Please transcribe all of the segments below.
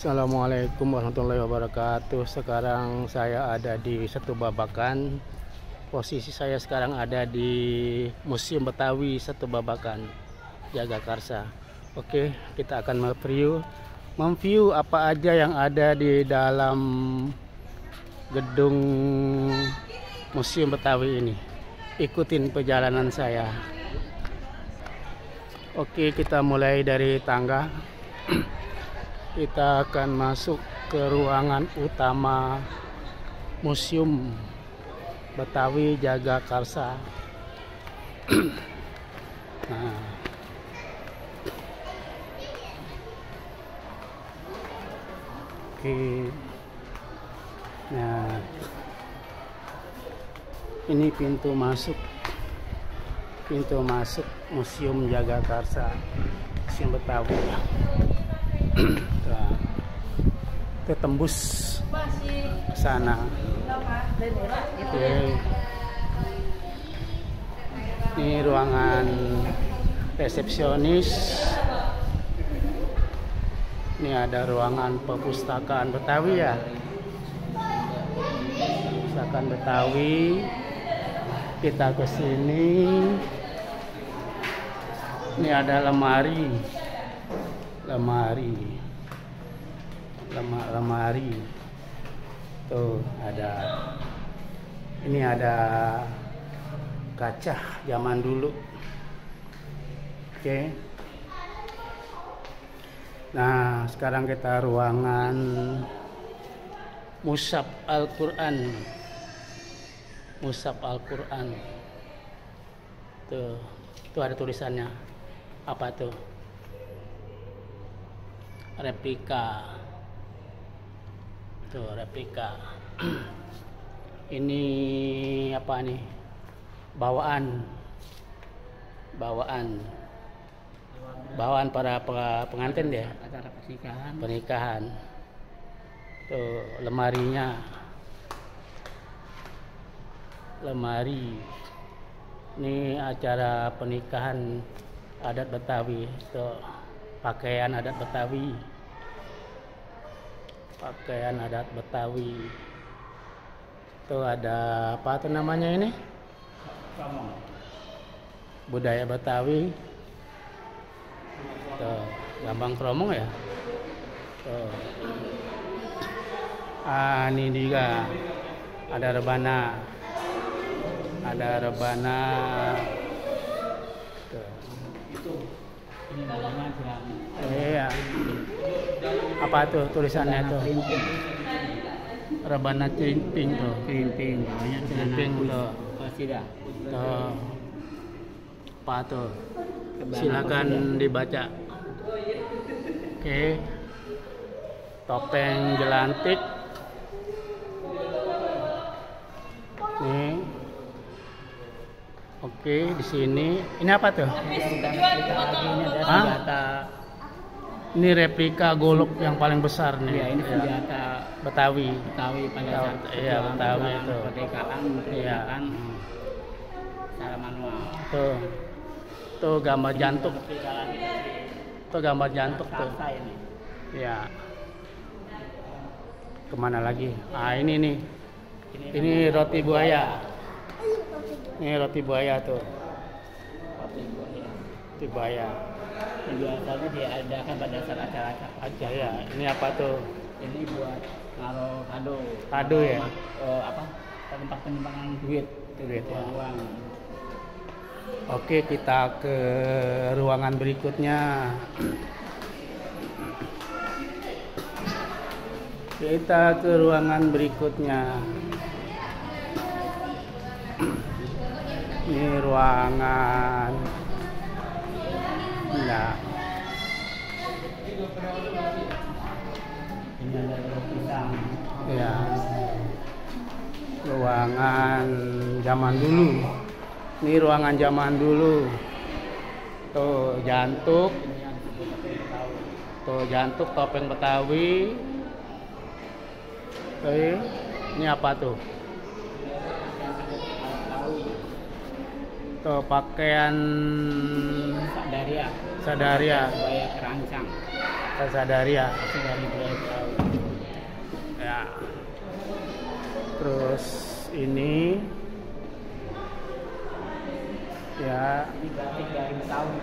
Assalamualaikum warahmatullahi wabarakatuh. Sekarang saya ada di Setu Babakan. Posisi saya sekarang ada di Museum Betawi Setu Babakan, Jagakarsa. Oke, kita akan memview apa aja yang ada di dalam gedung Museum Betawi ini. Ikutin perjalanan saya. Oke, kita mulai dari tangga. Kita akan masuk ke ruangan utama Museum Betawi Jagakarsa. Nah, oke. Nah, ini pintu masuk Museum Jagakarsa, Museum Betawi. Kita tembus ke sana. Oke. Ini ruangan resepsionis. Ini ada ruangan perpustakaan Betawi ya. Perpustakaan Betawi. Kita ke sini. Ini ada lemari. Tuh ada, ini ada kaca zaman dulu. Oke. Nah, sekarang kita ruangan Mushaf Al-Quran. Tuh ada tulisannya. Apa tuh? Replika. Tuh, replika. Ini apa nih? Bawaan para pengantin ya, acara pernikahan. Tuh, lemari. Ini acara pernikahan adat Betawi. Tuh, pakaian adat Betawi. Tuh ada apa tuh namanya ini? Budaya Betawi. Tuh, Gambang Kromong ya. Tuh. Ini juga ada rebana. Tuh. Ini namanya iya. Apa tuh tulisannya tuh? Rebana Celimping tuh. namanya Celimping tuh. Qasidah. Tuh. Apa tuh? Silakan dibaca. Oke. Topeng jelantik. Nih. Oke, di sini. Ini apa tuh? Ini replika golok yang paling besar nih. Ya, ini senjata Betawi pada saat Betawi itu. Kemerdekaan secara manual. Tuh gambar jantung. Tuh gambar jantung tuh. Ya. Kemana lagi? Ini nih. Ini roti buaya. Ini roti buaya tuh. Roti buaya. Yang biasanya diadakan pada saat acara Aja ya. Ini apa tuh? Ini buat naruh kado. Kado ya. Tempat penyimpanan duit ya. Uang. Oke, kita ke ruangan berikutnya. Ini ruangan. Nah. Ini ada pisang. Ya. Ruangan zaman dulu. Ini ruangan zaman dulu. Tuh jantung. Topeng Betawi. Ini apa tuh? Tuh pakaian Sadaria. Sadaria. Budaya kerancang. Kasadaria. Asli dari Pulau Betawi. Ya. Terus ini ya Ini batik dari Betawi.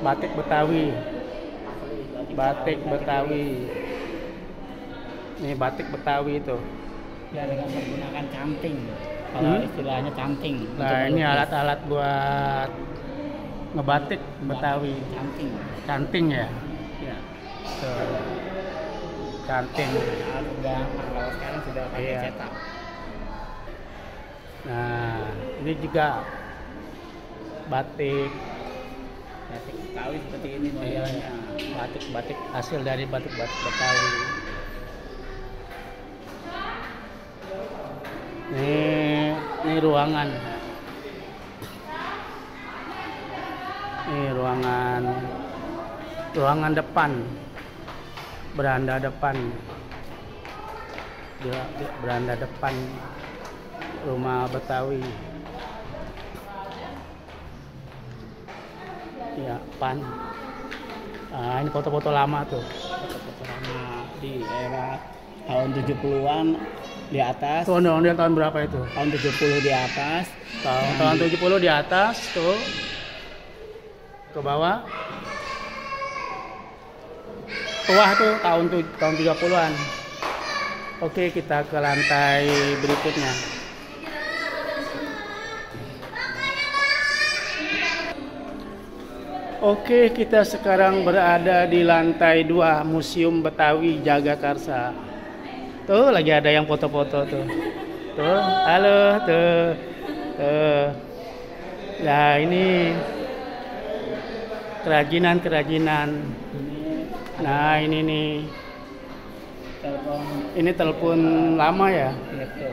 batik Betawi. Asli Batik Betawi. Ini batik Betawi itu. Ya dengan menggunakan canting. Kalau istilahnya canting. Nah, Untuk ini melukis. alat-alat buat ngebatik Betawi. Canting. Canting ya. Ya. Tuh. Canting. Nah, kalau sekarang sudah pakai Iya. cetak. Nah, ini juga batik. Batik Betawi seperti ini modelnya. Batik-batik hasil dari batik-batik Betawi. Ini ruangan. Ini ruangan depan. Beranda depan. Beranda depan rumah Betawi. Ya, pan. Nah, ini foto-foto lama tuh. Foto-foto lama di era tahun 70-an di atas. Tahun berapa itu? Tahun 70 di atas. Tahun 70 di atas tuh. Ke bawah. Bawah tuh tahun 30-an. Oke, kita ke lantai berikutnya. Oke, kita sekarang berada di lantai 2 Museum Betawi Jagakarsa. Tuh, lagi ada yang foto-foto tuh. Tuh, halo, tuh. Tuh. Nah, ini kerajinan. Nah, ini nih. Telepon Ini telepon lama ya. gitu.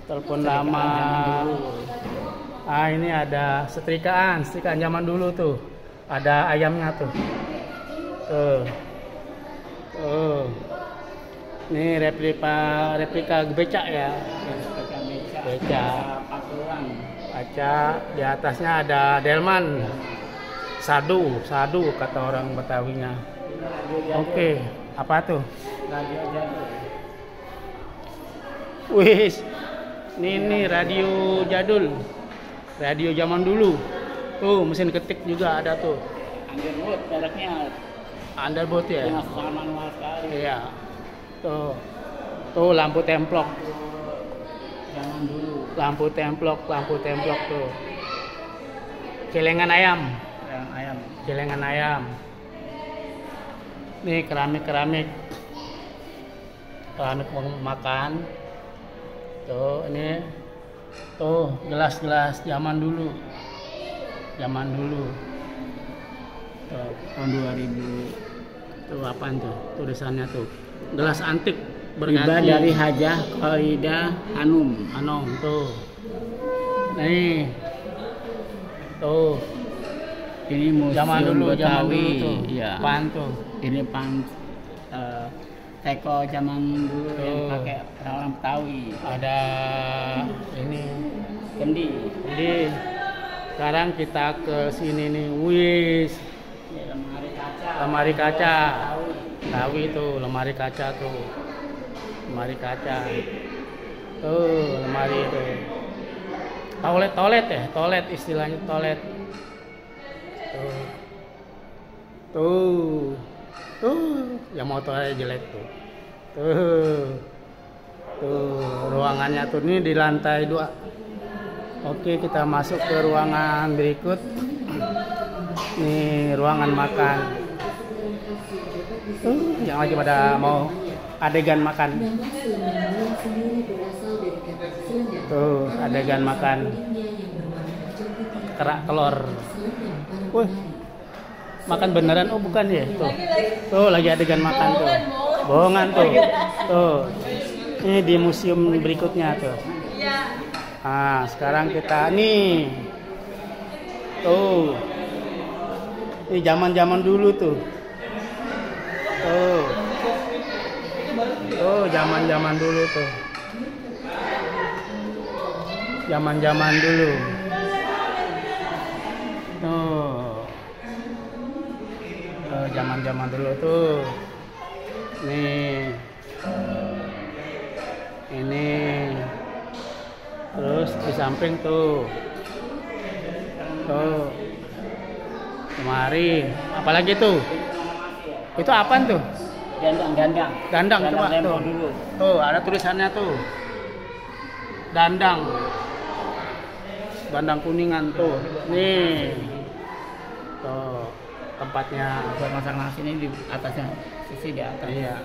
Telepon lama. Ah, ini ada setrikaan zaman dulu tuh. Ada ayamnya tuh. Tuh. Tuh. Ini replika becak ya. Becak. Patulan. Kaca di atasnya ada delman. Sadu kata orang Betawinya. Oke, apa tuh? Radio jadul. Wih, ini radio jadul. Radio zaman dulu. Tuh, mesin ketik juga ada tuh. Underwood mereknya. Underboard ya? Dengan sangat manual sekali. Iya. Tuh. Tuh lampu templok. Zaman dulu. Lampu templok tuh. Celengan ayam. Yang ayam. Celengan ayam. Nih keramik makan. Tuh, ini tuh gelas-gelas zaman dulu. Tuh, Tahun 2000. tuh apaan tuh? Tulisannya tuh. Gelas antik Riba berganti. dari Hajah Khaidah Hanum. Tuh. Nih. Tuh. Ini museum Zaman dulu Betawi. tuh. Iya. Apaan tuh? Ini teko zaman dulu yang Tuh. pakai orang Betawi. Ada ini. Kendi. Jadi sekarang kita ke sini nih. Wis. Ya, Lemari kaca. Betawi. Tahu itu lemari kaca tuh. Lemari kaca. Tuh, lemari itu. Toilet ya, toilet istilahnya toilet. Tuh. Tuh. Tuh, yang motornya jelek tuh. Tuh, ruangannya tuh ini di lantai 2. Oke, kita masuk ke ruangan berikut. Nih, ruangan makan. Yang lagi pada mau adegan makan. Tuh, adegan makan. Kerak telur. Wih. Makan beneran? Oh, bukan ya? Tuh lagi adegan makan tuh. Bohongan tuh. Tuh. Ini di museum berikutnya tuh. Nah, sekarang kita nih. Tuh. Ini zaman-zaman dulu tuh. Tuh. Tuh, zaman-zaman dulu tuh. Zaman-zaman dulu. Tuh. Zaman-zaman dulu tuh. Nih. Ini. Terus di samping tuh. Tuh. Kemari. Apalagi tuh? Itu apaan tuh? Dandang. Dandang coba tempo tuh. dulu. Tuh, ada tulisannya tuh. Dandang. Dandang Kuningan tuh. Nih. Tuh, tempatnya. Buat masak nasi ini di atasnya, sisi di atas. Iya.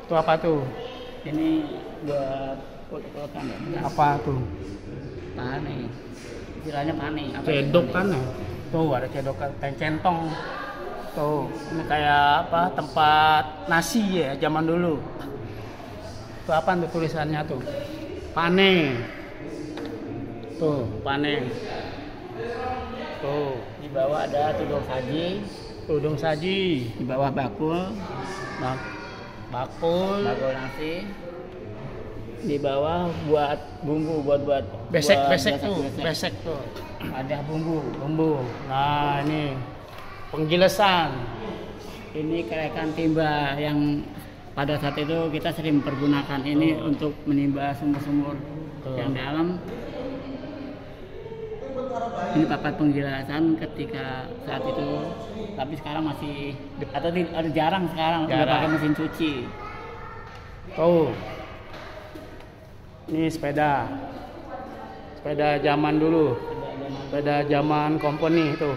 Itu apa tuh? Ini buat ulek-ulekan ya. Apa tuh? Pane. Istilahnya pane. Cedok kan ya? Tuh ada cedokan, centong. Tuh, ini kayak apa? Tempat nasi ya zaman dulu. Tuh apa tuh tulisannya tuh? Pane. Tuh, pane. Tuh, Di bawah ada tudung saji, tudung saji, di bawah bakul bakul, nasi. Di bawah buat bumbu, buat besek besek tuh. Ada bumbu. Nah, ini penggilesan. Ini kerekan timba yang pada saat itu kita sering mempergunakan ini untuk menimba sumur-sumur yang dalam. Ini papat penggilasan ketika saat itu, tapi sekarang masih atau ada jarang sekarang udah pakai mesin cuci. Tuh. Ini sepeda zaman dulu, sepeda zaman company itu.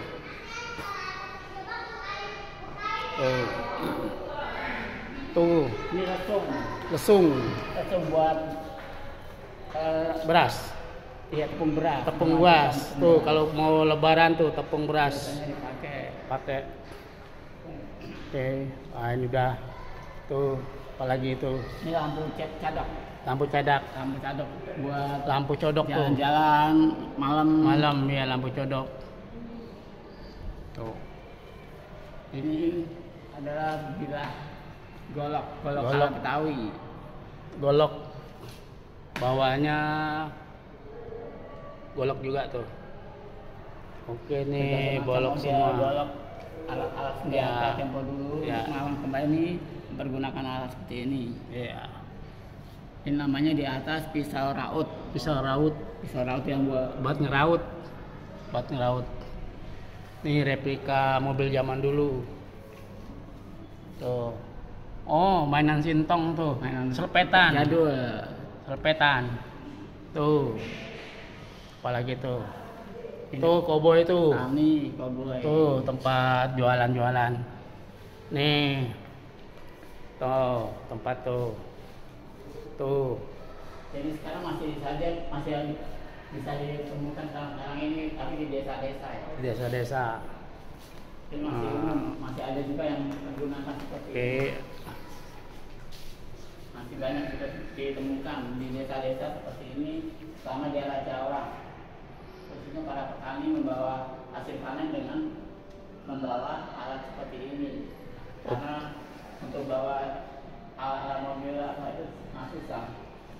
Tuh, Ini lesung buat beras, iya tepung beras. tepung beras. Tuh kalau mau lebaran tuh tepung beras Biasanya pakai. Oke, nah ini udah. Tuh, apalagi itu ini lampu cadok. lampu cadak, Buat lampu codok tuh. jalan-jalan malam. Ya lampu codok. Tuh. Ini adalah bilah golok Golok. ala Betawi. Golok bawahnya golok juga tuh. Oke nih, bolok semua. Golok alat-alat senjata Ya. tempo dulu. Ya. Malam kembali ini mempergunakan alat seperti ini. Iya. Ini namanya di atas pisau raut. Pisau raut Pisau raut yang buat ngeraut. Nih replika mobil zaman dulu. Tuh. Oh, mainan sintong tuh. Selepetan. jadul. Selepetan. Tuh. Apalagi tuh. Tuh koboi tuh. Kami koboi. Tuh tempat jualan-jualan. Nih. Tuh, tempat tuh. Tuh. Jadi sekarang masih bisa ditemukan sekarang ini, tapi di desa-desa ya. Desa-desa. Jadi masih umum, masih ada juga yang menggunakan seperti Oke. ini. Masih banyak juga ditemukan di desa-desa seperti ini selama di era Jawa. Khususnya para petani membawa hasil panen dengan membawa alat seperti ini. Karena untuk bawa alat mobil apa itu masih susah.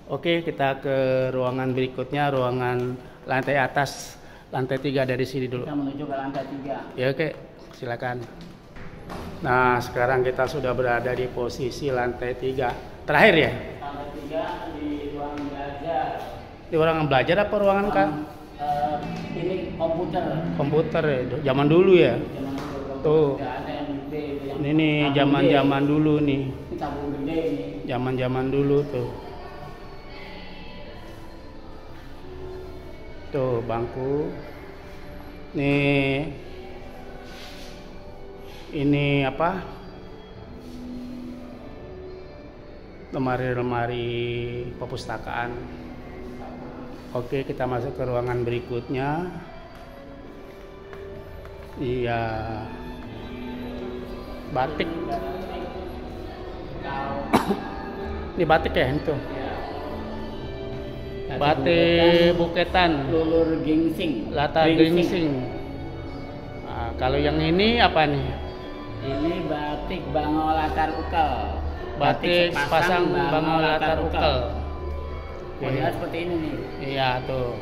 Oke, kita ke ruangan berikutnya, ruangan lantai atas, lantai 3 dari sini dulu. Kita menuju ke lantai 3. Ya oke, silakan. Nah, sekarang kita sudah berada di posisi lantai 3. Terakhir ya? Lantai 3 di ruang belajar. Di ruangan belajar apa ruangan kak? Ini komputer. Komputer ya, zaman dulu ya? Zaman dulu. Tuh. Nggak ada yang gede. Yang Ini nih, tabung zaman-zaman gede. dulu nih. Ini tabung gede ini. Zaman-zaman dulu tuh. Tuh bangku. Nih. Ini apa? Lemari-lemari perpustakaan. Oke, kita masuk ke ruangan berikutnya. Iya. Batik. Ini batik ya itu. Batik buketan. Lulur gingsing. Latar gingsing. Nah, kalau yang ini apa nih? Ini batik bangau latar ukel. Batik sepasang bangau latar ukel. Model seperti ini nih. Iya tuh.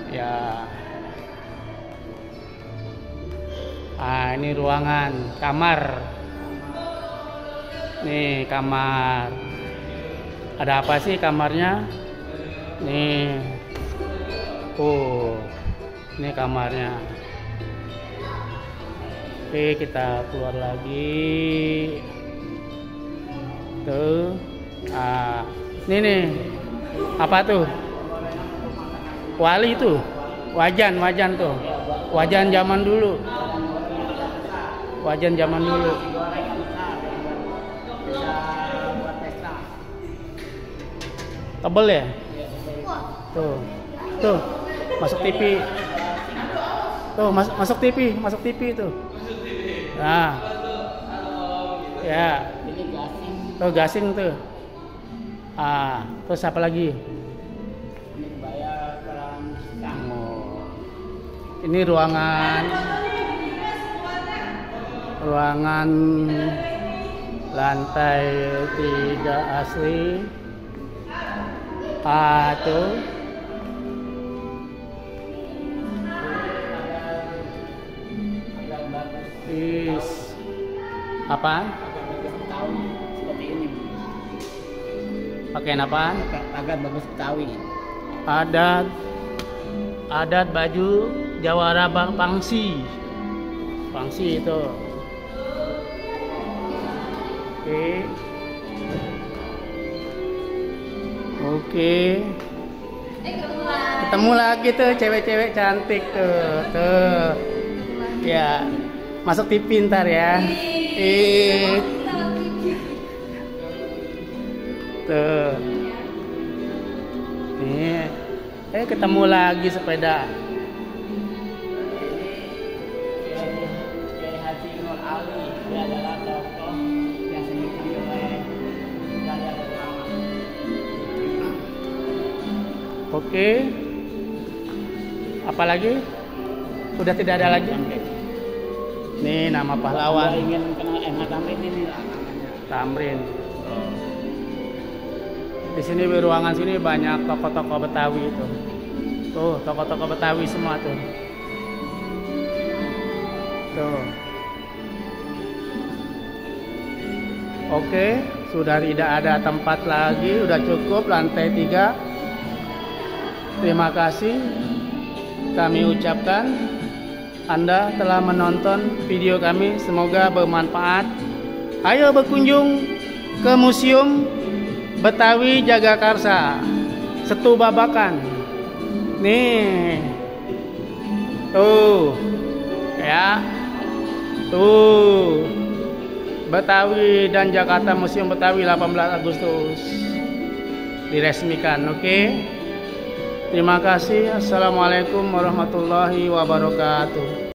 Ya. Ah, ini ruangan, kamar. Nih, kamar. Ada apa sih kamarnya? Nih. Ini kamarnya. Oke, kita keluar lagi. Tuh. Ah, nih. Apa tuh? Wali tuh. Wajan tuh. Wajan zaman dulu. Wajan zaman dulu. Tebel ya? Tuh. Masuk TV. Tuh, masuk TV tuh. Nah. Ya. Tuh gasing tuh. Ah, terus apa lagi? Ini ruangan lantai 3 asli. Ah, tuh. Apaan? Seperti ini. Pakaian apaan? Agak bagus Betawi. Adat baju Jawara Pangsi itu. Oke. Ketemu lagi tuh cewek-cewek cantik tuh. Ya, masuk TV ntar ya. Tuh. Nih. Ketemu lagi sepeda. Kiai Haji Nur Ali, dia adalah tokoh yang dimiliki oleh Daya Ulama. Oke. Apalagi? Sudah tidak ada lagi. Nih nama pahlawan. Saya ingin kenal Tamrin ini lah namanya. Tamrin. Di sini di ruangan sini banyak tokoh-tokoh Betawi itu. Tuh, tokoh-tokoh Betawi semua tuh. Tuh. Oke, sudah tidak ada tempat lagi, udah cukup lantai 3. Terima kasih kami ucapkan Anda telah menonton video kami, semoga bermanfaat. Ayo berkunjung ke Museum Betawi Jagakarsa Setu Babakan. Nih. Tuh. Ya. Tuh. Betawi dan Jakarta Museum Betawi 18 Agustus. Diresmikan, oke? Terima kasih. Assalamualaikum warahmatullahi wabarakatuh.